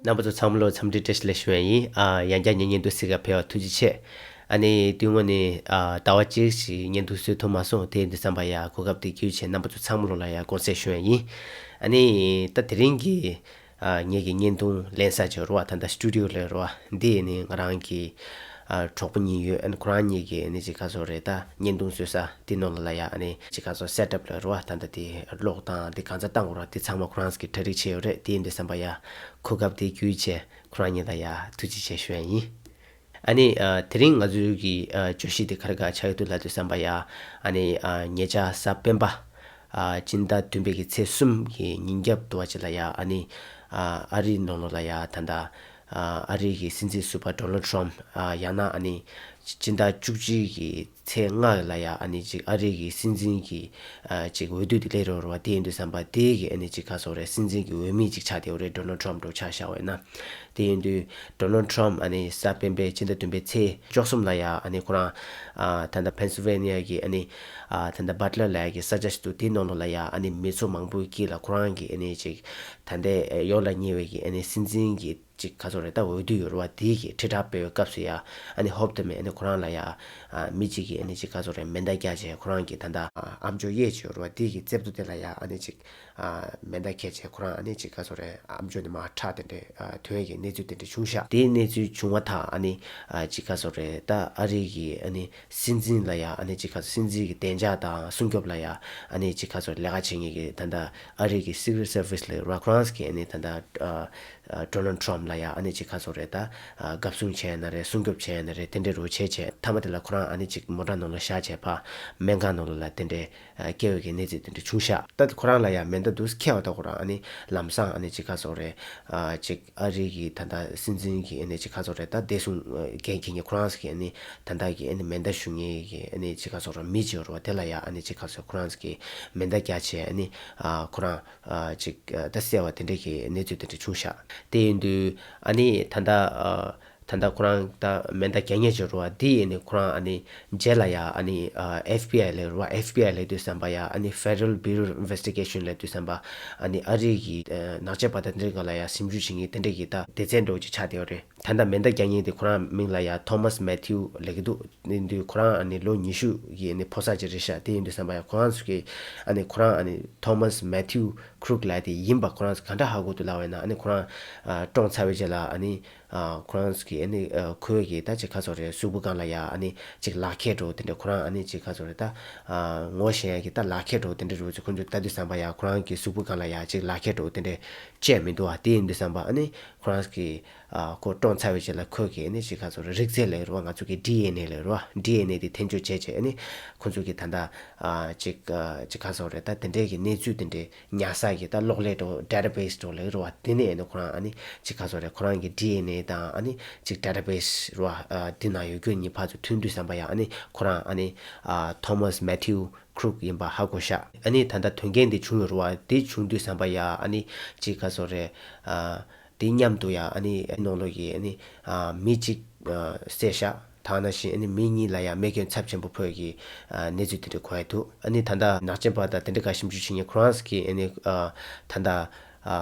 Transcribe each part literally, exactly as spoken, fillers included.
རྣམ་པ་ཚོ་ཚང་མ་ལོ་འཚམས་འདྲི་བཀྲ་ཤིས་བདེ་ལེགས་ཞུ་ཡ་ཡིན། ཨ་ཡང་བསྐྱར་ངའི་བརྙན་ཐུང་གཟིགས་ག་ཕེབས་པར་ཐུགས་རྗེ་ཆེ། ཨ་ནི་དུས་སྔོན་ནས་ཨ་ཟླ་བ་གཅིག་ཞིག་བརྙན་ཐུང་བཟོས་ཐུབ་མ་སོང་། དེ་ཡིན་དུས་ཙམ་པ་ཡ་གོ་སྐབས་དེ་བརྒྱུད་བྱས་རྣམ་པ་ཚོ་ཚང་མ་ལོ་ལ་ཡ་དགོངས་སེལ་ཞུ་ཡ་ཡིན། ཨ་ནི་ད་དེ་རིང་གི་ཨ་ངེད་ཀྱི་བརྙན་ཐུང་ལེན་ས་ཅིག་ཡོད་རེད་བ། ད་ལྟ་སི་ཊུ་ཌི་ཡོ་ལ་ཡོད་རེད་བ། འདི་ནི་ང་རང་གི་ཨ་གྲོགས་པོ་གཉིས་ཡོད། ཨ་ནི་ཁོ་རང་གཉིས་ཀྱིས་ཨ་ནི་ཅིག་ག་ཟེར་དགོས་རེད། ད་བརྙན་ཐུང་བཟོ་ས་དེ་ནང་ལ་ཡ་ཨ་ནི་ཅིག་ག་ཟེར་དགོས་རེད། སེ་ཊབ་ལ་ཡོད་རེད་བ། ད་ལྟ་དེ་གློག་དང་དེ་གང་ཙམ་བཏང་དགོས་རེད་བ། དེ་ཚང་མ་ཁོ་རང་གིས་གྲ་སྒྲིག་བྱས་ཡོད་རེད། དེ་ཡིན་དུས་ཙམ་པ་ཡ་གོ་སྐབས་དེ་བརྒྱུད་བྱས་ཁོ་རང་གཉིས་ལ་ཡ་ཐུགས་རྗེ་ཆེ་ཞུ་ཡ་ཡིན། ཨ་ནི་ཨ་དེ་རིང་ང་ཚོའི་གི་ཨ་བརྗོད་གཞི་དེ་ག་རེ་ག་ཆགས་ཡོད་འདུག་ལབ་དུས་ཙམ་པ་ཡ། ཨ་ནི་ཨ་ཉེ་ཆར་གཟའ་སྤེན་པ་ཨ་སྤྱི་ཟླ་བདུན་པའི་གི་ཚེས་གསུམ་གི་ཉིན་རྒྱབ་དུ་བ་ཅིག་ལ་ཡ། ཨ་ནི་ཨ་ཨ་རིའི་ནང་ལོགས་ལ་ཡ་ད་ལྟ་ཨ་ཨ་རིའི་གི་སྲིད་འཛིན་ཟུར་པ་ཌོ་ནལ་ཌི་ཊརམ་ཕི་ཨ་ཡང་ན་ཨ་ནི་སྤྱི་ཟླ་བཅུ་གཅིག་གི་ཚེས་ལྔ་ལ་ཡ་ཨ་ནི་ཅིག་ཨ་རིའི་གི་སྲིད་འཛིན་གྱི་ཨ་ཅིག་འོས་བསྡུ་དེ་སླེབས་ཡོད་རེད་བ། དེ་ཡིན་དུས་ཙམ་པ་དེ་གི་ཨ་ནི་ཅིག་ག་ཟེར་དགོས་རེད། སྲིད་འཛིན་གྱི་འོས་མི་ཅིག་ཆགས་བསྡད་ཡོད་རེད། ཌོ་ནལ་ཌི་ཊརམ་ཕི་འདྲ་བོ་ཆ་བཞག་པ་ཡིན་ན། དེ་ཡིན་དུས་ཌོ་ནལ་ཌི་ཊརམ་ཕི་ཨ་ནི་གཟའ་སྤེན་པའི་སྤྱི་ཟླ་བདུན་པའི་ཚེས་བཅུ་གསུམ་ལ་ཡ་ཨ་ནི་ཁོ་རང་ཨ་ད་ལྟ་ཕེན་སིལ་ཝེ་ནི་ཡ་གི་ཨ་ནི་ཨ་ད་ལྟ་བྷཊ་ལར་ལབ་ཡ་གི་ས་ཆ་ཞིག་འདུག་དེའི་ནང་ལོགས་ལ་ཡ་ཨ་ནི་མི་ཚོགས་མང་པོའི་དཀྱིལ་ལ་ཁོ་རང་གི་ཨ་ནི་ཅིག་ད་ལྟའི་ཡོངས་ལ་གཉེར་བའི་གི་ཨ་ནི་སྲིད་འཛིན་གྱི་ཅིག་ག་ཟེར་དགོས་རེད། ད་འོས་བསྡུ་ཡོད་རེད་བ། དེའི་གི་དྲིལ་བསྒྲགས་སྤེལ་བའི་སྐབས་སུ་ཡ་ཨ་ནི་ཧོབ་སྟེ་མེད། ཨ་ནི་ཁོ་རང་ལ་ཡ་ཨ་མི་གཅིག་གིས་ཨ་ནི་ཅིག་ག་ཟེར་དགོས་རེད། མེ་མདའ་བརྒྱབ་བྱས་ཁོ་རང་གི་ད་ལྟ་ཨ་ཨམ་ཅོག་གཡས་ཅིག་ཡོད་རེད་བ། དེའི་གི་རྩེ་ཏོ་དེ་ལ་ཡ་ཨ་ནི་ཅིག་ཨ་མེ་མདའ་འཁྱེར་བྱས་ཁོ་རང་ཨ་ནི་ཅིག་ག་ཟེར་དགོས་རེད། ཨམ་ཅོག་ནས་མར་ཁྲག་དེ་འདྲ་ཨ་ཐོན་གྱི་གནས་ཚུལ་དེ་འདྲ་བྱུང་ཤག་དེའི་གནས་ཚུལ་བྱུང་བ་དང་ཨ་ནི་ཨ་ཅིག་ག་ཟེར་དགོས་རེད། ད་ཨ་རི་གི་ཨ་ནི་སྲིད་འཛིན་ལ་ཡ་ཨ་ནི་ཅིག་ག་ཟེར། སྲིད་འཛིན་གྱི་བདེ་འཇགས་དང་སྲུང་སྐྱོབ་ལ་ཡ་ཨ་ནི་ཅིག་ག་ཟེར་དགོས་རེད། ལས་ཀ་བྱེད་མཁན་གྱི་ད་ལྟ་ཨ་རི་གི་སི་ཀི་རེཊ་སར་ཝི་སི་ལ་ཡོད་རེད་བ། ཁོ་རང་ཚོ་གིས་ཨ་ནི་ད་ལྟ་ཨ་ཨ་ཌོ་ནལ་ཌི་ཊརམ་ཕི་ལ་ཡ་ཨ་ནི་ཅིག་ག་ཟེར་དགོས་རེད། ད་ཨ་བཀའ་གསུང་བྱས་ཡིན་ན་རེད། སྲུང་སྐྱོབ་བྱས་ཡིན་ན་རེད། དེ་འདྲ་རུ་བྱས་བྱས་མཐའ་མ་དེ་ལ་ཁོ་རང་ཨ་ནི་ཅིག་མོ་ཊ་ནང་ལ་བཞག་བྱས་ཕར་སྨན་ཁང་ནང་ལོགས་ལ་དེ་འདྲ་ཨ་བསྐྱལ་བའི་གི་གནས་ཚུལ་དེ་འདྲ་བྱུང་ཤག་ད་ཁོ་རང་ལ་ཡ་མེ་མདའ་འདུག་སེ་འཁྱེར་བ་དང་ཁོ་རང་ཨ་ནི་ལམ་སང་ཨ་ནི་ཅིག་ག་ཟེར་དགོས་རེད། ཨ་ཅིག་ཨ་རི་གི་ད་ལྟ་སྲིད་འཛིན་གྱི་ཨ་ནི་ཅིག་ག་ཟེར་དགོས་རེད། ད་བདེ་སྲུང་ཨ་འགན་འཁྱེར་མཁན་ཁོ་རང་ཚོ་གི་ཨ་ནི་ད་ལྟ་གི་ཨ་ནི་མེ་མདའ་གཞུ་མཁན་གྱི་ཨ་ནི་ཅིག་ག་ཟེར་དགོས་རེད། མི་ཅིག་ཡོད་རེད་བ། དེ་ལ་ཡ་ཨ་ནི་ཅིག་ག་ཟེར་དགོས་རེད། ཁོ་རང་ཚོ་གིས་མེ་མདའ་བརྒྱབ་བྱས་ཨ་ནི་ཨ་ཁོ་རང་ཨ་ཅིག་ཨ་ད་བསད་པ་དེ་འདྲ་གི་གནས་ཚུལ་དེ་འདྲ་བྱུང་ཤག་དེ་ཡིན་དུས་ཨ་ནི་ད་ལྟ་ཨ་ད་ལྟ་ཁོ་རང་ད་མེ་མདའ་རྒྱག་མཁན་ཅིག་ཡོད་རེད་བ། དེ་ཨ་ནི་ཁོ་རང་ཨ་ནི་རྗེས་ལ་ཡ་ཨ་ནི་ཨ་ཨེཕ་བི་ཨའི་ལབ་རེད་བ། ཨེཕ་བི་ཨའི་ལབ་དུས་ཙམ་པ་ཡ་ཨ་ནི་Federal Bureau of Investigation ལབ་དུས་ཙམ་པ་ཨ་ནི་ཨ་རི་གི་ཨ་ནག་ཆེན་པ་དང་དེ་འདྲའི་སྒང་ལ་ཡ་ཞིབ་འཇུག་བྱེད་མཁན་དེ་འདྲ་གི་ད་སྡེ་ཚན་འདྲ་བོ་ཅིག་ཆགས་བསྡད་ཡོད་རེད། ད་ལྟ་མེ་མདའ་རྒྱག་མཁན་དེ་ཁོ་རང་མིང་ལ་ཡ་ཐོ་མཱས་མེ་ཐིའུ་ལབ་ཀྱི་འདུག་དེ་ཡིན་དུས་ཁོ་རང་ཨ་ནི་ལོ་ཉི་ཤུ་ཡི་ཨ་ནི་ཕོ་གསར་ཅིག་རེད་ཤག་དེ་ཡིན་དུས་ཙམ་པ་ཡ་ཁོ་རང་ཚོ་གིས་ཨ་ནི་ཁོ་རང་ཨ་ནི་ཐོ་མཱས་མེ་ཐིའུ་ཁུ་རུག་ལབ་དེ་ཡིན་པ་ཁོ་རང་ཚོ་ག་འདྲ་ཧ་གོ་འདུག་ལབ་པ་ཡིན་ན། ཨ་ནི་ཁོ་རང་ཨ་བཀྲོངས་ཚར་བའི་རྗེས་ལ་ཨ་ནི་ཨ་ཁོ་རང་ཚོ་གིས་ཨ་ནི་ཨ་ཁོའི་གི་ད་ཅིག་ག་ཟེར་དགོས་རེད། གཟུགས་པོ་སྒང་ལ་ཡ་ཨ་ནི་ཅིག་ལག་ཁྱེར་འདྲ་བོ་དེ་འདྲ་ཁོ་རང་ཨ་ནི་ཅིག་ག་ཟེར་དགོས་རེད། ད་ཨ་ངོ་ཤེས་ཡ་གི་ད་ལག་ཁྱེར་འདྲ་བོ་དེ་འདྲ་རེད་ཟེར། ཁོ་ཚོས་ལྟ་དུས་ཙམ་པ་ཡ་ཁོ་རང་གི་གཟུགས་པོ་སྒང་ལ་ཡ་ཅིག་ལག་ཁྱེར་འདྲ་བོ་དེ་འདྲ་བཅས་མི་འདུག་བ། དེ་ཡིན་དུས་ཙམ་པ་ཨ་ནི་ཁོ་རང་གི་ཨ་ཁོ་བཀྲོངས་ཚར་བའི་རྗེས་ལ་ཁོ་གི་ཨ་ནི་ཅིག་ག་ཟེར་དགོས་རེད། རིགས་རྫས་ལབ་རེད་བ། ང་ཚོ་གི་ཌི་ཨེན་ཨེ་ལབ་རེད་བ། ཌི་ཨེན་ཨེ་དེ་འཐེན་འཁྱེར་བྱས་བྱས་ཨ་ནི་ཁོ་ཚོ་གི་ད་ལྟ་ཨ་ཅིག་ཨ་ཅིག་ག་ཟེར་དགོས་རེད། ད་དེ་འདྲའི་གི་གནས་ཚུལ་དེ་འདྲའི་ཉར་ས་གི་ད་གློག་ཀླད་འདྲ་བོ་ཌེ་ཊ་བེ་སི་འདྲ་བོ་ལབ་རེད་བ། དེ་ནས་ཨ་ནི་ཁོ་རང་ཨ་ནི་ཅིག་ག་ཟེར་དགོས་རེད། ཁོ་རང་གི་ཌི་ཨེན་ཨེ་དང་ཨ་ནི་ཅིག་ཌེ་ཊ་བེ་སི་རེད་བ། ཨ་དེ་ནང་ཡོད་རྒྱུ་གཉིས་ཕར་ཚུར་མཐུན་དུས་ཙམ་པ་ཡ་ཨ་ནི་ཁོ་རང་ཨ་ནི་ཨ་ཐོ་མཱས་མེ་ཐིའུ་ཁུ་རུག་ཡིན་པ་ཧ་གོ་ཤག་ཨ་ནི་ད་ལྟ་དོན་རྐྱེན་དེ་བྱུང་ཡོད་རེད་བ། དེ་བྱུང་དུས་ཙམ་པ་ཡ་ཨ་ནི་ཅིག་ག་ཟེར་དགོས་རེད། ཨ་དེ་མཉམ་དུ་ཡ་ཨ་ནི་ནང་ལོགས་ཀྱི་ཨ་ནི་ཨ་མི་གཅིག་ཨ་བསད་ཤག་ད་ནང་བཞིན་ཨ་ནི་མི་གཉིས་ལ་ཡ་རྨས་སྐྱོན་ཚབས་ཆེན་པོ་ཕོག་གི་ཨ་གནས་ཚུལ་དེ་འདྲ་གོ་ཡ་འདུག་ཨ་ནི་ད་ལྟ་ནག་ཅན་པ་དང་དེ་འདྲ་ག་ཞིབ་འཇུག་བྱེད་མཁན་ཁོ་རང་ཚོ་གིས་ཨ་ནི་ཨ་ད་ལྟ་ཨ་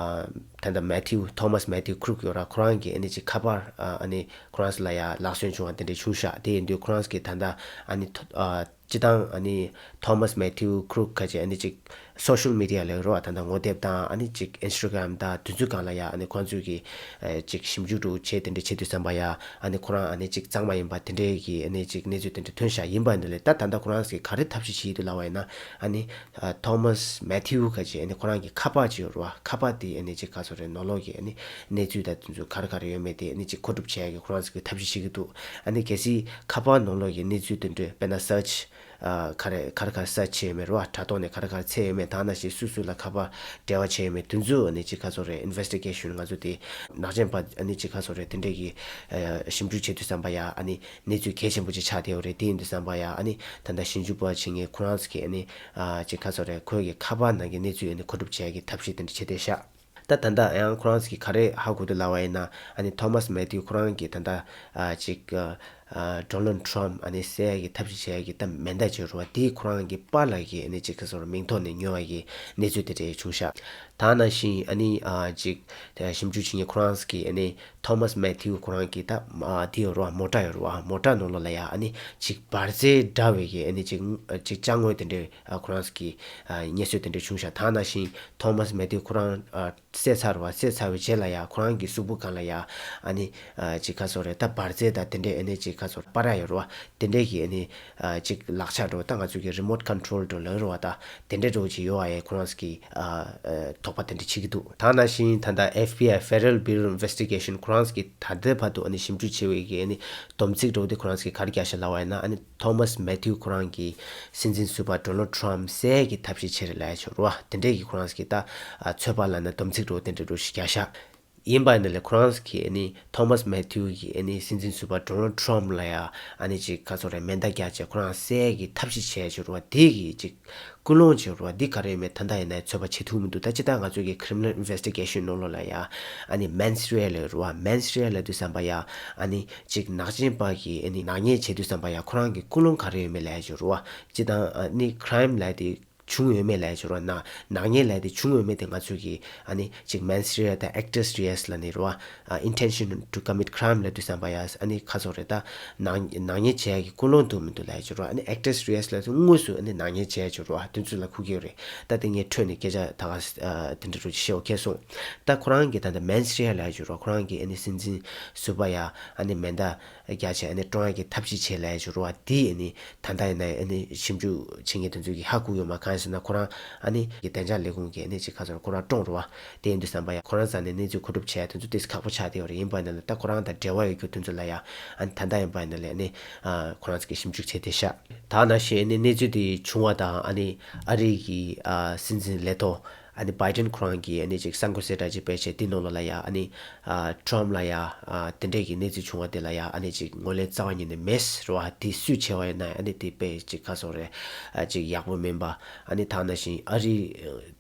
ད་ལྟ་མེ་ཐིའུ་ཐོ་མཱས་མེ་ཐིའུ་ཁུ་རུག་ཡོད་ར། ཁོ་རང་གིས་ཨ་ནི་ཅིག་ཁ་པར་ཨ་ཨ་ནི་ཁོ་རང་ཚོ་ལ་ཡ་ལག་སོན་བྱུང་བ་དེ་འདྲ་བྱུང་ཤག་དེ་ཡིན་དུས་ཁོ་རང་ཚོ་གིས་ད་ལྟ་ཨ་ནི་ཐོ་ཨ་སྤྱིར་བཏང་ཨ་ནི་ཐོ་མཱས་མེ་ཐིའུ་ཁུ་རུག་ཁ་ཅིག་ཨ་ནི་ཅིག་སོ་ཤལ་མི་ཌི་ཡ་ལབ་རོགས་ད་ལྟ་ངོ་དེབ་དང་ཨ་ནི་ཅིག་ཨིན་སི་ཊ་གྷ་རམ་དང་དེ་ཚོའི་སྒང་ལ་ཡ་ཨ་ནི་ཁོང་ཚོས་ཀྱི་ཨ་ཅིག་ཞིབ་འཇུག་འདྲ་བོ་བྱས་དེ་འདྲ་བྱེད་དུས་ཙམ་པ་ཡ་ཨ་ནི་ཁོ་རང་ཨ་ནི་ཅིག་གཙང་མ་ཡིན་པ་དེ་འདྲའི་གི་ཨ་ནི་ཅིག་གནས་ཚུལ་དེ་འདྲ་ཐོན་ཤག་ཡིན་པ་འདི་ལས་ད་ད་ལྟ་ཁོ་རང་ཚོས་ག་རེ་ཐབས་ཤེས་བྱེད་ཀྱི་འདུག་ལབ་པ་ཡིན་ན། ཨ་ནི་ཨ་ཐོ་མཱས་མེ་ཐིའུ་ཁ་ཅིག་ཨ་ནི་ཁོ་རང་གི་ཁ་པར་ཅིག་ཡོད་རེད་བ། ཁ་པར་དེ་ཨ་ནི་ཅིག་ག་ཟེར་དགོས་རེད། ནང་ལོགས་ཀྱི་ཨ་ནི་གནས་ཚུལ་དང་དེ་ཚོ་ག་རེ་ག་རེ་ཡོད་མེད་དེ་ཨ་ནི་ཅིག་མཁོ་སྒྲུབ་བྱེད་ཡ་གི་ཁོ་རང་ཚོ་གི་ཐབས་ཤེས་བྱེད་ཀྱི་འདུག་ཨ་ནི་གལ་སྲིད་ཁ་པར་ནང་ལོགས་ཀྱི་གནས་ཚུལ་དེ་འདྲ་དཔེར་ན་སར་ཆི་ཨ་ག་རེ་ག་རེ་ག་རེ་སར་ཆི་བྱས་ཡོད་མེད་རེད་བ། དྲ་ཐོག་ནས་ག་རེ་ག་རེ་བཙལ་ཡོད་མེད། ད་ནང་བཞིན་སུ་སུ་ལ་ཁ་པར་འབྲེལ་བ་བྱས་ཡོད་མེད། དེ་ཚོ་ཨ་ནི་ཅིག་ག་ཟེར་དགོས་རེད། ཨིན་ཝེ་སི་ཊི་གེ་ཤན་ང་ཚོ་དེ་ནག་ཅན་པ་ཨ་ནི་ཅིག་ག་ཟེར་དགོས་རེད། དེ་འདྲས་ཀྱི་ཨ་ཞིབ་འཇུག་བྱེད་དུས་ཙམ་པ་ཡ་ཨ་ནི་གནས་ཚུལ་གལ་ཆེན་པོ་ཅིག་ཆགས་བསྡད་ཡོད་རེད། དེ་ཡིན་དུས་ཙམ་པ་ཡ་ཨ་ནི་ད་ལྟ་ཞིབ་འཇུག་པ་བྱེད་མཁན་ཁོ་རང་ཚོ་གིས་ཨ་ནི་ཨ་ཅིག་ག་ཟེར་དགོས་རེད། ཁོའི་གི་ཁ་པར་ནང་གི་གནས་ཚུལ་ཨ་ནི་མཁོ་སྒྲུབ་བྱེད་ཡ་གི་ཐབས་ཤེས་དེ་འདྲ་བྱས་བསྡད་ཤག་ད་ད་ལྟ་ཡང་ཁོ་རང་ཚོ་གིས་ག་རེ་ཧ་གོ་འདུག་ལབ་པ་ཡིན་ན། ཨ་ནི་ཐོ་མཱས་མེ་ཐིའུ་ཁོ་རང་གིས་ད་ལྟ་ཨ་ཅིག་ཨ་ ཨ་ཌོ་ནལ་ཌི་ཊརམ་ཕ་ཨ་ནི་བསད་ཡ་གི་ཐབས་ཤེས་བྱེད་ཡ་གི་ད་མེ་མདའ་ཅིག་ཡོད་རེད་བ། དེ་ཁོ་རང་གི་པཱ་ལགས་ཀྱི་ཨ་ནི་ཅིག་ག་ཟེར་མིང་ཐོག་ནས་ཉོ་བ་གི་གནས་ཚུལ་དེ་འདྲ་བྱུང་ཤག་ད་ནང་བཞིན་ཨ་ནི་ཨ་ཅིག་ཞིབ་འཇུག་བྱེད་མཁན་ཁོ་རང་གི་ཨ་ནི་ཐོ་མཱས་མེ་ཐིའུ་ཁོ་རང་གི་ད་ཨ་དེ་ཡོད་རེད་བ། མོ་ཊ་ཡོད་རེད་བ། མོ་ཊ་ནང་ལོགས་ལ་ཡ་ཨ་ནི་ཅིག་འབར་རྫས་འདྲ་བའི་གི་ཨ་ནི་ཅིག་ཅིག་ཅ་དངོས་དེ་འདྲ་ཨ་ཁོ་རང་གི་ཨ་རྙེད་སོན་དེ་འདྲ་བྱུང་ཤག་ད་ནང་བཞིན་ཐོ་མཱས་མེ་ཐིའུ་ཁོ་རང་ཨ་བསད་ཚར་བ། བསད་ཚར་བའི་རྗེས་ལ་ཡ་ཁོ་རང་གི་གཟུགས་པོ་སྒང་ལ་ཡ་ཨ་ནི་ཨ་ཅིག་ག་ཟེར་རེད། ད་འབར་རྫས་དང་དེ་འདྲའི་ཨ་ནི་ཅིག་ག་ཟེར་པར་ཡོད་རེད་བ། དེ་འདྲའི་གི་ཨ་ནི་ཨ་ཅིག་ལག་ཆ་འདྲ་བོ། ད་ང་ཚོ་གི་རི་མོཊ་ཀོན་ཊོལ་འདྲ་བོ་ལབ་རེད་བ། ད་དེ་འདྲའི་འདྲ་བོ་ཅིག་ཡོད་པ་ཡ་ཁོ་རང་གི་ཨ་ཨ་དོགས་པ་དེ་འདྲ་བྱེད་ཀྱི་འདུག་ད་ནང་བཞིན་ད་ལྟ་ཨེཕ་བི་ཨའི་Federal Bureau of Investigation ཁོ་རང་གི་ད་ལྟའི་བར་དུ་ཨ་ནི་ཞིབ་འཇུག་བྱས་པའི་གི་ཨ་ནི་སྡོམ་ཚིག་འདྲ་བོ་དེ་ཁོ་རང་གི་ག་རེ་བརྒྱབ་ཤག་ལབ་པ་ཡིན་ན། ཨ་ནི་ཐོ་མཱས་མེ་ཐིའུ་ཁོ་རང་གིས་སྲིད་འཛིན་ཟུར་པ་ཌོ་ནལ་ཌི་ཊརམ་ཕ་བསད་ཡ་གི་ཐབས་ཤེས་བྱས་རེད་ལབ་ཡ་ཅིག་ཡོད་རེད་བ། དེ་འདྲའི་གི་ཁོ་རང་གི་ད་ཨ་ཚོད་དཔག་ལབ་ན་སྡོམ་ཚིག་འདྲ་བོ་དེ་འདྲ་འདྲ་བོ་ཞིག་བརྒྱབ་ཤག་ཡིན་པ་ཡིན་ན་ལས་ཁོ་རང་གིས་ཨ་ནི་ཐོ་མཱས་མེ་ཐིའུ་གིས་ཨ་ནི་སྲིད་འཛིན་ཟུར་པ་ཌོ་ནལ་ཌི་ཊརམ་ཕ་ལ་ཡ་ཨ་ནི་ཅིག་ག་ཟེར་རེད། མེ་མདའ་བརྒྱབ་བྱས་ཁོ་རང་བསད་ཡ་གི་ཐབས་ཤེས་བྱས་ཡ་ཅིག་ཡོད་རེད་བ། དེ་གི་ཅིག་ཀུན་སློང་ཅིག་ཡོད་རེད་བ། འདི་ག་རེ་ཡོད་མེད་ད་ལྟ་ཡིན་ན་ཚོད་དཔག་བྱེད་ཐུབ་མི་འདུག་ད་སྤྱིར་བཏང་ང་ཚོ་གི་Criminal Investigation ནང་ལོགས་ལ་ཡ་ཨ་ནི་mens rea ལབ་ཡོད་རེད་བ། mens rea ལབ་དུས་ཙམ་པ་ཡ་ཨ་ནི་ཅིག་ནག་ཅན་པ་གིས་ཨ་ནི་ནག་ཉེས་བྱེད་དུས་ཙམ་པ་ཡ་ཁོ་རང་གི་ཀུན་སློང་ག་རེ་ཡོད་མེད་ལབ་ཡ་ཅིག་ཡོད་རེད་བ། སྤྱིར་བཏང་ཨ་ནི་crime ལབ་དེ་བྱུང་ཡོད་མེད་ལབ་ཡ་ཅིག་ཡོད་རེད་བ། ན་ནག་ཉེས་ལབ་དེ་བྱུང་ཡོད་མེད་དེ་ང་ཚོ་གི་ཨ་ནི་ཅིག་mens rea དང་actus reus ལབ་ནི་རེད་བ། ཨ་intention to commit crime ལབ་དུས་ཙམ་པ་ཡ་ཨ་ནི་ག་ཟེར་རེད། ད་ནག་ནག་ཉེས་བྱེད་ཡ་གི་ཀུན་སློང་འདུག་མི་འདུག་ལབ་ཡ་ཅིག་ཡོད་རེད་བ། ཨ་ནི་actus reus ལབ་དུས་དངོས་སུ་ཨ་ནི་ནག་ཉེས་བྱེད་ཡ་ཅིག་ཡོད་རེད་བ། དེ་ཚོ་ལ་གོ་གི་ཡོད་རེད། ད་དེ་ངས་འཕྲོས་ནས་སྐད་ཆ་ད་ག་ཨ་དེ་འདྲ་འདྲ་བོ་ཅིག་བཤད་པ་ཁེལ་སོང་། ད་ཁོ་རང་གི་ད་ལྟ་mens rea ལབ་ཡ་ཅིག་ཡོད་རེད་བ། ཁོ་རང་གི་ཨ་ནི་སྲིད་འཛིན་ཟུར་པ་ཡ་ཨ་ནི་མེ་མདའ་རྒྱག་བྱས་ཨ་ནི་བཀྲོངས་ཡ་གི་ཐབས་ཤེས་བྱས་ལབ་ཡ་ཅིག་ཡོད་རེད་བ། དེ་ཨ་ནི་ད་ལྟ་ཡིན་ན་ཨ་ནི་ཞིབ་འཇུག་བྱེད་མཁན་དེ་ཚོ་གིས་ཧ་གོ་ཡོད་མ་རེད། གང་ཡིན་ཟེར་ན་ཁོ་རང་ཨ་ནི་གི་བདེ་འཇགས་ལས་ཁུངས་ཀྱིས་ཨ་ནི་ཅིག་ག་ཟེར་ཁོ་རང་བཀྲོངས་རེད་བ། དེ་ཡིན་དུས་ཙམ་པ་ཡ་ཁོ་རང་རྩ་ནས་གནས་ཚུལ་མཁོ་སྒྲུབ་བྱས་ཡ་དེ་ཚོ་ཏོག་ཙམ་ཁག་པོ་ཆགས་བསྡད་ཡོད་རེད། ཡིན་པ་ཡིན་ན་ལས་ད་ཁོ་རང་དང་འབྲེལ་བ་ཡོད་རྒྱུ་དེ་ཚོ་ལ་ཡ་ཨ་ནི་ད་ལྟ་ཡིན་པ་ཡིན་ན་ལས་ཨ་ནི་ཨ་ཁོ་རང་ཚོ་གིས་ཞིབ་འཇུག་བྱས་བསྡད་ཤག་ད་ནང་བཞིན་ཨ་ནི་གནས་ཚུལ་དེ་བྱུང་བ་དང་ཨ་ནི་ཨ་རི་གི་ཨ་སྲིད་འཛིན་ལས་ཐོག་ཨ་ནི་བྷའི་ཌེན་ཁོ་རང་གིས་ཨ་ནི་ཅིག་གསར་འགོད་གསལ་བསྒྲགས་ཅིག་སྤེལ་བྱས་དེ་ནང་ལོགས་ལ་ཡ་ཨ་ནི་ཨ་ཊམ་ཕ་ལ་ཡ་ཨ་དེ་འདྲས་ཀྱི་གནས་ཚུལ་བྱུང་བ་དེ་ལ་ཡ་ཨ་ནི་ཅིག་ངོས་ལེན་རྩ་བ་ཉིད་ནས་མེད་ཟེར་བ། དེ་སུས་བྱས་པ་ཡིན་ན་ཨ་ནི་དེ་དཔེ་ཅིག་ག་ཟེར་རེད། ཨ་ཅིག་ཡག་པོ་མིན་པ། ཨ་ནི་ད་ནང་བཞིན་ཨ་རི་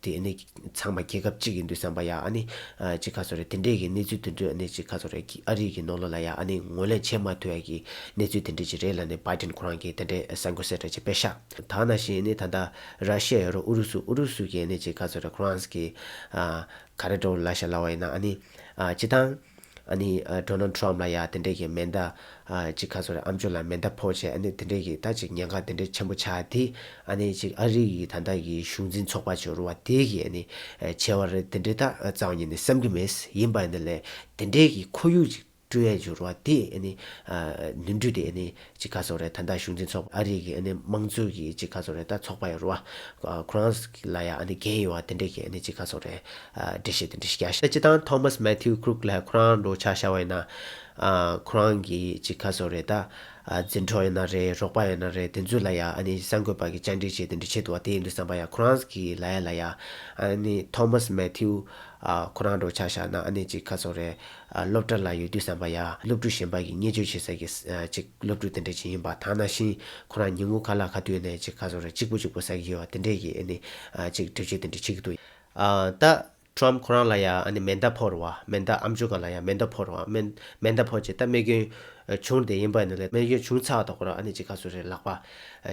དེ་ཨ་ནི་ཚང་མ་རྒྱལ་ཁབ་གཅིག་ཡིན་དུས་ཙམ་པ་ཡ་ཨ་ནི་ཨ་ཅིག་ག་ཟེར་རེད། དེ་འདྲས་ཀྱི་གནས་ཚུལ་དེ་འདྲས་ཨ་ནི་ཅིག་ག་ཟེར་རེད། ཨ་རི་གི་ནང་ལོགས་ལ་ཡ་ཨ་ནི་ངོས་ལེན་བྱེད་མ་ཐུབ་ཡ་གི་གནས་ཚུལ་དེ་འདྲས་ཅིག་རེད་ལབ་ནས་བྷའི་ཌེན་ཁོ་རང་གིས་དེ་འདྲས་གསར་འགོད་གསལ་བསྒྲགས་ཅིག་སྤེལ་ཤག་ད་ནང་བཞིན་ཨ་ནི་ད་ལྟ་ར་ཤི་ཡ་ཡོད་རེད། ཨུ་རུ་སུ། ཨུ་རུ་སུ་གིས་ཨ་ནི་ཅིག་ག་ཟེར་རེད། ཁོ་རང་གི་ཨ་ག་རེ་འདྲ་བོ་ལབ་ཤག་ལབ་པ་ཡིན་ན་ཨ་ནི་ཨ་སྤྱིར་བཏང་ཨ་ནི་ཨ་ཌོ་ནལ་ཌི་ཊམ་ཕ་ལ་ཡ་དེ་འདྲས་ཀྱི་མེ་མདའ་ཨ་ཅིག་ག་ཟེར་རེད། ཨམ་ཅོག་ལ་མེ་མདའ་ཕོག་བྱས་ཨ་ནི་དེ་འདྲས་ཀྱི་ད་ཅིག་ཉེན་ཁ་དེ་འདྲས་ཆེན་པོ་ཆགས་དེ། ཨ་ནི་ཅིག་ཨ་རི་གི་ད་ལྟ་གི་གཞུང་འཛིན་ཚོགས་པ་ཅིག་ཡོད་རེད་བ། དེ་གིས་ཨ་ནི་ཨ་བྱས་པ་རེད། དེ་འདྲས་ད་རྩ་བ་ཉིད་ནས་བསམ་གྱི་མེད། ཡིན་པ་ཡིན་ན་ལས་དེ་འདྲས་ཀྱི་ཁོར་ཡུག་ཅིག་བསྐྲུན་ཡ་ཅིག་ཡོད་རེད་བ། དེ་ཨ་ནི་ཨ་ནོར་འཁྲུལ་དེ་ཨ་ནི་ཅིག་ག་ཟེར་རེད། ད་ལྟ་གཞུང་འཛིན་ཚོགས་པ་ཨ་རི་གི་ཨ་ནི་དམངས་གཙོ་གི་ཅིག་ག་ཟེར་རེད། ད་ཚོགས་པ་ཡོད་རེད་བ། ཨ་ཁོ་རང་ལ་ཡ་ཨ་ནི་འགན་ཡོད་བ། དེ་འདྲས་ཀྱི་ཨ་ནི་ཅིག་ག་ཟེར་རེད། ཨ་འགྲེལ་བཤད་དེ་འདྲས་ཤིག་བརྒྱབ་ཤག་ད་སྤྱིར་བཏང་ཐོ་མཱས་མེ་ཐིའུ་ཀུ་རུག་ལབ་ཁོ་རང་འདྲ་བོ་ཆ་བཞག་པ་ཡིན་ན། ཨ་ཁོ་རང་གི་ཅིག་ག་ཟེར་རེད། ད་ཨ་འཛིན་གྲོགས་ཡིན་ན་རེད། རོགས་པ་ཡིན་ན་རེད། དེ་ཚོ་ལ་ཡ་ཨ་ནི་གསར་འགོད་པ་གིས་བཅར་འདྲི་བྱས་དེ་འདྲས་བྱས་འདུག་བ། དེ་ཡིན་དུས་ཙམ་པ་ཡ་ཁོ་རང་གི་ལབ་ཡ་ལ་ཡ་ཨ་ནི་ཐོ་མཱས་མེ་ཐིའུ་ཨ་ཁོ་རང་འདྲ་བོ་ཆ་བཞག་ན་ཨ་ནི་ཅིག་ག་ཟེར་རེད། ཨ་སློབ་གྲྭ་ལ་ཡོད་དུས་ཙམ་པ་ཡ་སློབ་ཕྲུག་གཞན་པ་གིས་བརྙས་བཅོས་བྱེད་ས་གི་ཨ་ཅིག་སློབ་ཕྲུག་དེ་འདྲས་ཅིག་ཡིན་པ། ད་ནང་བཞིན་ཁོ་རང་ཉིན་གུང་ཁ་ལག་ཁ་ཐུག་ནས་ཅིག་ག་ཟེར་རེད། གཅིག་པོ་གཅིག་པོ་ཟ་གི་ཡོད་བ། དེ་འདྲས་ཀྱི་ཨ་ནི་ཨ་ཅིག་འགྲེལ་བརྗོད་དེ་འདྲས་བྱེད་ཀྱི་འདུག་ཨ་ད་ཊམ་ཕ་ཁོ་རང་ལ་ཡ་ཨ་ནི་མེ་མདའ་ཕོག་རེད་བ། མེ་མདའ་ཨམ་ཅོག་སྒང་ལ་ཡ་མེ་མདའ་ཕོག་རེད་བ། མེ་མེ་མདའ་ཕོག་བྱས་ད་རྨས་སྐྱོན་བྱུང་དེ་ཡིན་པ་ཡིན་ན་ལས་རྨས་སྐྱོན་བྱུང་ཚར་བ་དང་ཁོ་རང་ཨ་ནི་ཅིག་ག་ཟེར་རེད། ལག་པ་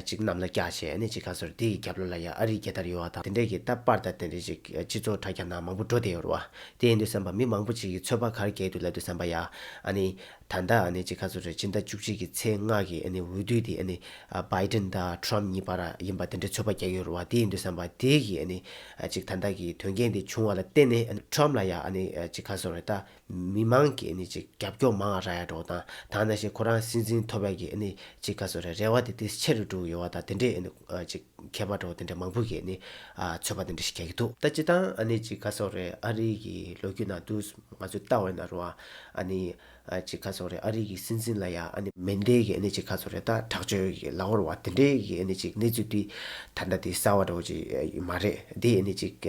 ཅིག་གནམ་ལ་བཀྱགས་བྱས་ཨ་ནི་ཅིག་ག་ཟེར་རེད། དེ་ཡི་རྒྱབ་ལོགས་ལ་ཡ་ཨ་རིའི་རྒྱལ་དར་ཡོད་བ་དང་དེ་འདྲས་ཀྱི་ད་པར་དང་དེ་འདྲས་ཅིག་སྤྱི་ཚོགས་དྲ་རྒྱ་ནང་མང་པོ་འགྲོ་བསྡད་ཡོད་རེད་བ། དེ་ཡིན་དུས་ཙམ་པ་མི་མང་པོ་ཅིག་གིས་ཚོད་དཔག་ག་རེ་བརྒྱབ་འདུག་ལབ་དུས་ཙམ་པ་ཡ་ཨ་ནི་ད་ལྟ་ཨ་ནི་ཅིག་ག་ཟེར་རེད། སྤྱི་ཟླ་བཅུ་གཅིག་གི་ཚེས་ལྔ་གི་ཨ་ནི་འོས་བསྡུ་དེ་ཨ་ནི་ཨ་བྷའི་ཌེན་དང་ཊམ་ཕ་གཉིས་བར་ཡིན་པ་དེ་འདྲའི་ཚོད་དཔག་རྒྱག་ཡོད་རེད་བ། དེ་ཡིན་དུས་ཙམ་པ་དེ་གི་ཨ་ནི་ཨ་ཅིག་ད་ལྟ་གི་དོན་རྐྱེན་དེ་བྱུང་བ་ལ་བརྟེན་ནས་ཨ་ནི་ཊམ་ཕ་ལ་ཡ་ཨ་ནི་ཨ་ཅིག་ག་ཟེར་རེད། ད་མི་མང་གི་ཨ་ནི་ཅིག་རྒྱབ་སྐྱོར་མང་བ་རག་ཡ་འདྲ་བོ་དང་། ད་ནང་བཞིན་ཁོ་རང་སྲིད་འཛིན་ཐོབ་ཡ་གི་ཨ་ནི་ཅིག་ག་ཟེར་རེད། རེ་བ་དེ་དེ་ཆེ་རུ་འགྲོ་གི་ཡོད་བ་དང་དེ་འདྲའི་ཨ་ནི་ཨ་ཅིག་མཁས་པ་འདྲ་བོ་དེ་འདྲ་མང་པོ་གིས་ཨ་ནི་ཨ་ཚོད་དཔག་དེ་འདྲ་ཞིག་རྒྱག་གི་འདུག་ད་སྤྱིར་བཏང་ཨ་ནི་ཅིག་ག་ཟེར་རེད། ཨ་རི་གི་ལོ་རྒྱུས་ནང་དུ་ང་ཚོས་ལྟ་བ་ཡིན་ན་རེད་བ། ཨ་ནི་ཨ་ཅིག་ག་ཟེར་རེད། ཨ་རི་གི་སྲིད་འཛིན་ལ་ཡ་ཨ་ནི་མེ་མདའི་གི་ཨ་ནི་ཅིག་ག་ཟེར་རེད། ད་དྲག་སྤྱོད་ཀྱི་ལབ་དགོས་རེད་བ། དེ་འདྲའི་གི་ཨ་ནི་ཅིག་གནས་ཚུལ་དེ་ད་ལྟ་དེ་གསར་བ་འདྲ་བོ་ཅིག་མ་རེད། དེ་ཨ་ནི་ཅིག་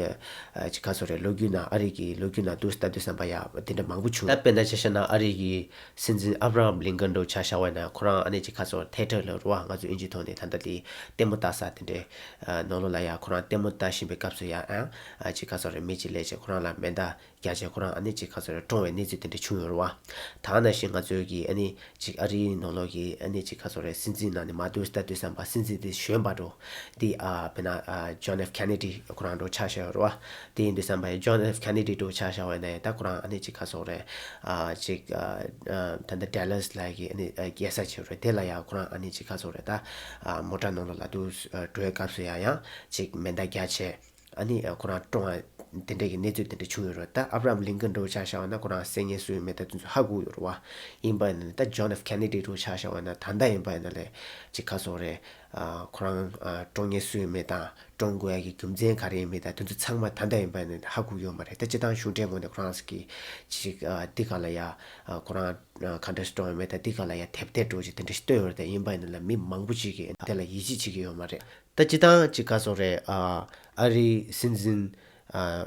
ཨ་ཅིག་ག་ཟེར་རེད། ལོ་རྒྱུས་ནང་ཨ་རི་གི་ལོ་རྒྱུས་ནང་དུ་ལྟ་དུས་ཙམ་པ་ཡ་དེ་འདྲ་མང་པོ་བྱུང་། ད་དཔེར་ན་ཆ་བཞག་ན་ཨ་རི་གི་སྲིད་འཛིན་ཨབ་ར་ཧམ་ལིན་ཀོན་འདྲ་བོ་ཆ་བཞག་པ་ཡིན་ན་ཁོ་རང་ཨ་ནི་ཅིག་ག་ཟེར་ཐི་ཡེ་ཊར་ལབ་རེད་བ། ང་ཚོ་དབྱིན་ཇིའི་ཐོག་ནས་ད་ལྟ་དེ་ལྟད་མོ་ལྟ་ས་དེ་འདྲའི་ཨ་ནང་ལོགས་ལ་ཡ་ཁོ་རང་ལྟད་མོ་ལྟ་བཞིན་པའི་སྐབས་སུ་ཡ་ཨ་ཅིག་ག་ཟེར་རེད། མི་ཅིག་སླེབས་བྱས་ཁོ་རང་ལ་མེ་མདའ་རྒྱག་བྱས་ཁོ་རང་ཨ་ནི་ཅིག་ག་ཟེར་རེད། བཀྲོངས་པའི་གནས་ཚུལ་དེ་འདྲ་བྱུང་ཡོད་རེད་བ། ད་ནང་བཞིན་ང་ཚོའི་གི་ཨ་ནི་ཅིག་ཨ་རིའི་ནང་ལོགས་ཀྱི་ཨ་ནི་ཅིག་ག་ཟེར་རེད། སྲིད་འཛིན་ནང་ནས་མར་ལྟོས་ལྟ་དུས་ཙམ་པ་སྲིད་འཛིན་དེ་གཞོན་པ་འདྲ་བོ་དེ། ཨ་དཔེར་ན་ཨ་ཇོན་ཨེཕ་ཁེ་ནེ་ཌི་ཁོ་རང་འདྲ་བོ་ཆ་བཞག་ཡོད་རེད་བ། དེ་ཡིན་དུས་ཙམ་པ་ཡང་ཇོན་ཨེཕ་ཁེ་ནེ་ཌི་འདྲ་བོ་ཆ་བཞག་པ་ཡིན་ན་ཡང་ད་ཁོ་རང་ཨ་ནི་ཅིག་ག་ཟེར་རེད། ཨ་ཅིག་ཨ་ཨ་ད་ལྟ་ཌལ་ལཱས་ལ་གི་ཨ་ནི་ཨ་རྒྱལ་ས་ཅིག་ཡོད་རེད། དེ་ལ་ཡང་ཁོ་རང་ཨ་ནི་ཅིག་ག་ཟེར་རེད། ད་ཨ་མོ་ཊ་ནང་ལོགས་ལ་དུ་ཨ་འགྲོ་བའི་སྐབས་སུ་ཡང་ཡང་ཅིག་མེ་མདའ་བརྒྱབ་བྱས། ཨ་ནི་ཁོ་རང་བཀྲོངས་པ་དེ་འདྲས་ཀྱི་གནས་ཚུལ་དེ་འདྲ་བྱུང་ཡོད་རེད། ད་ཨབ་ར་ཧམ་ལིན་ཀོན་འདྲ་བོ་ཆ་བཞག་པ་ན་ཁོ་རང་བསད་མཁན་སུ་ཡིན་མེད་ད་དེ་ཚོ་ཧ་གོ་ཡོད་རེད་བ། ཡིན་པ་ཡིན་ན་ད་ཇོན་ཨེཕ་ཁེ་ནེ་ཌི་འདྲ་བོ་ཆ་བཞག་པ་ན་ད་ལྟ་ཡིན་པ་ཡིན་ན་ལས་ཅིག་ག་ཟེར་རེད། ཨ་ཁོ་རང་ཨ་བཀྲོངས་མཁན་སུ་ཡིན་མེད་དང་བཀྲོངས་དགོས་ཡ་གི་རྒྱུ་མཚན་ག་རེ་ཡིན་མེད་དང་དེ་ཚོ་ཚང་མ་ད་ལྟ་ཡིན་པ་ཡིན་ན་ཧ་གོ་ཡོད་མ་རེད། ད་སྤྱིར་བཏང་གཞུང་འབྲེལ་ངོས་ནས་ཁོ་རང་གི་ཅིག་ཨ་འདི་ག་ལ་ཡ་ཨ་ཁོ་རང་ཨ་ག་འདྲས་བཀྲོངས་ཡོད་མེད་ད་འདི་ག་ལ་ཡ་དེབ་ཐེར་འདྲ་བོ་ཅིག་དེ་འདྲ་ཞིག་བཏོན་ཡོད་རེད། ད་ཡིན་པ་ཡིན་ན་ལ་མི་མང་པོ་ཅིག་གིས་དེ་ལ་ཡིད་ཆེས་བྱེད་ཀྱི་ཡོད་མ་རེད། ད་སྤྱིར་བཏང་ཅིག་ག་ཟེར་རེད། ཨ་ཨ་རིའི་སྲིད་འཛིན་ཨ་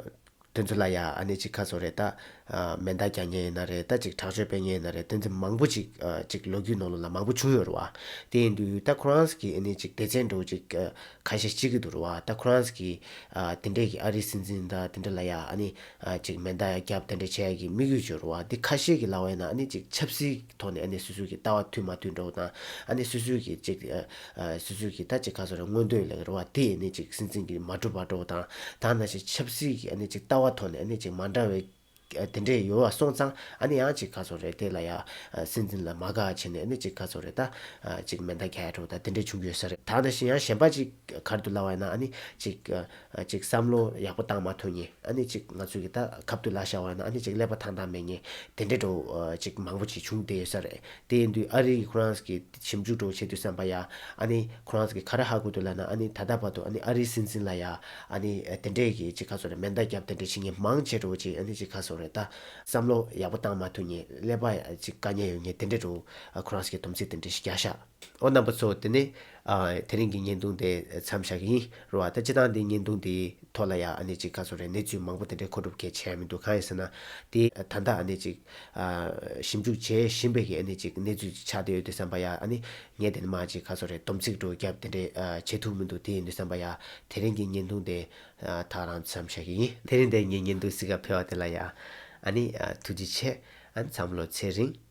དེ་ཚོ་ལ་ཡ་ཨ་ནི་ཅིག་ག་ཟེར་རེད། ད་ཨ་མེ་མདའ་རྒྱག་མཁན་ཡིན་ན་རེད། ད་ཅིག་དྲག་སྤྱོད་སྤེལ་མཁན་ཡིན་ན་རེད། དེ་ཚོ་མང་པོ་ཅིག་ཨ་ཅིག་ལོ་རྒྱུས་ནང་ལོགས་ལ་མང་པོ་བྱུང་ཡོད་རེད་བ། དེ་ཡིན་དུས་ད་ཁོ་རང་གི་ཨ་ནི་ཅིག་སྡེ་ཚན་འདྲ་བོ་ཅིག་ཨ་ཁ་ཤས་བྱེད་ཀྱི་འདུག་རེད་བ། ད་ཁོ་རང་གི་ཨ་དེ་འདྲས་ཀྱི་ཨ་རིའི་སྲིད་འཛིན་དང་དེ་འདྲ་ལ་ཡ་ཨ་ནི་ཨ་ཅིག་མེ་མདའ་རྒྱབ་དེ་འདྲ་བྱེད་ཡ་གི་དམིགས་ཡུལ་ཅིག་ཡོད་རེད་བ། དེ་ཁ་ཤས་ཀྱིས་ལབ་པ་ཡིན་ན་ཨ་ནི་ཅིག་ཆབ་སྲིད་ཐོག་ནས་ཨ་ནི་སོ་སོ་གི་ལྟ་བ་མཐུན་མ་མཐུན་འདྲ་བོ་དང་། ཨ་ནི་སོ་སོའི་གི་ཅིག་ཨ་ཨ་སོ་སོའི་གི་ད་ཅིག་ག་ཟེར་རེད། མངོན་འདོད་ལ་རེད་བ། དེ་ཨ་ནི་ཅིག་སྲིད་འཛིན་གྱི་མ་འགྲུབ་པ་འདྲ་བོ་དང་། ད་ནང་བཞིན་ཆབ་སྲིད་ཀྱི་ཨ་ནི་ཅིག་ལྟ་བ་ཐོག་ནས་ཨ་ནི་ཅིག་མ་འདྲ་བའི་ཨ་དེ་འདྲས་ཡོད་པ་སོང་ཙང་། ཨ་ནི་ཡང་ཅིག་ག་ཟེར་རེད། དེ་ལ་ཡ་ཨ་སྲིད་འཛིན་ལ་མ་དགའ་བྱས་ནས་ཨ་ནི་ཅིག་ག་ཟེར་རེད། ད་ཨ་ཅིག་མེ་མདའ་རྒྱག་ཡ་འདྲ་བོ་ད་དེ་འདྲས་བྱུང་གི་ཡོད་ས་རེད། ད་ནང་བཞིན་ཡང་གཞན་པ་ཅིག་ག་རེ་འདུག་ལབ་པ་ཡིན་ན། ཨ་ནི་ཅིག་ཨ་ཅིག་བསམ་བློ་ཡག་པོ་བཏང་མ་ཐུབ་མཁན། ཨ་ནི་ཅིག་ང་ཚོས་གི་ད་ཁབ་ཏུ་ལ་བཞག་པ་ཡིན་ན་ཨ་ནི་ཅིག་ཀླད་པ་ཐང་ཐང་མེད་མཁན་དེ་འདྲས་འདྲ་བོ་ཨ་ཅིག་མང་པོ་ཅིག་བྱུང་བསྡད་ཡོད་ས་རེད། དེ་ཡིན་དུས་ཨ་རི་ཁོ་རང་གི་ཞིབ་འཇུག་འདྲ་བོ་བྱེད་དུས་ཙམ་པ་ཡ། ཨ་ནི་ཁོ་རང་གིས་ག་རེ་ཧ་གོ་འདུག་ལབ་ན། ཨ་ནི་ད་ལྟ་བར་དུ་ཨ་ནི་ཨ་རིའི་སྲིད་འཛིན་ལ་ཡ་ཨ་ནི་དེ་འདྲས་ཀྱི་ཅིག་ག་ཟེར་རེད། མེ་མདའ་རྒྱབ་དེ་འདྲས་བྱེད་མཁན་མང་ཆེ་འདྲ་བོ་ཅིག་ཨ་ནི་ཅིག་ག་ཟེར་རེད། ད་བསམ་བློ་ཡག་པོ་བཏང་མ་ཐུབ་མཁན། ཀླད་པ་ཅིག་དཀའ་ངལ་ཡོད་མཁན་དེ་འདྲས་འདྲ་བོ་ཁོ་རང་གིས་སྡོམ་ཚིག་དེ་འདྲས་ཞིག་བརྒྱབ་ཤག་འོ་རྣམ་པ་ཚོ། དེ་ནས་ཨ་དེ་རིང་གི་བརྙན་ཐུང་དེ་མཚམས་བཞག་གི་ཡིན་རེད་བ། ད་སྤྱིར་བཏང་འདི་བརྙན་ཐུང་འདིའི་ཐོག་ལ་ཡ་ཨ་ནི་ཅིག་ག་ཟེར་རེད། གནས་ཚུལ་མང་པོ་དེ་འདྲས་མཁོ་སྒྲུབ་གལ་ཆེ་ཡ་མི་འདུག་གང་ཡིན་ཟེར་ན། དེ་ད་ལྟ་ཨ་ནི་ཅིག་ཨ་ཞིབ་འཇུག་བྱེད་བཞིན་པའི་གི་ཨ་ནི་ཅིག་གནས་ཚུལ་ཅིག་ཆགས་བསྡད་ཡོད་དུས་ཙམ་པ་ཡ། ཨ་ནི་ངས་དེ་ནས་མར་ཅིག་ག་ཟེར་རེད། སྡོམ་ཚིག་འདྲ་བོ་བརྒྱབ་དེ་འདྲས་ཨ་བྱེད་ཐུབ་མི་འདུག་དེ་ཡིན་དུས་ཙམ་པ་ཡ་དེ་རིང་གི་བརྙན་ཐུང་དེ་ཨ་ད་ག་རང་མཚམས་བཞག་གི་ཡིན། དེ་རིང་དེ་ངའི་བརྙན་ཐུང་གཟིགས་ག་ཕེབས་པ་དེ་ལ་ཡ་ཨ་ནི་ཨ་ཐུགས་རྗེ་ཆེ། ཨ་ནི་ཚང་མ་ལོ་ཚེ་རིང་།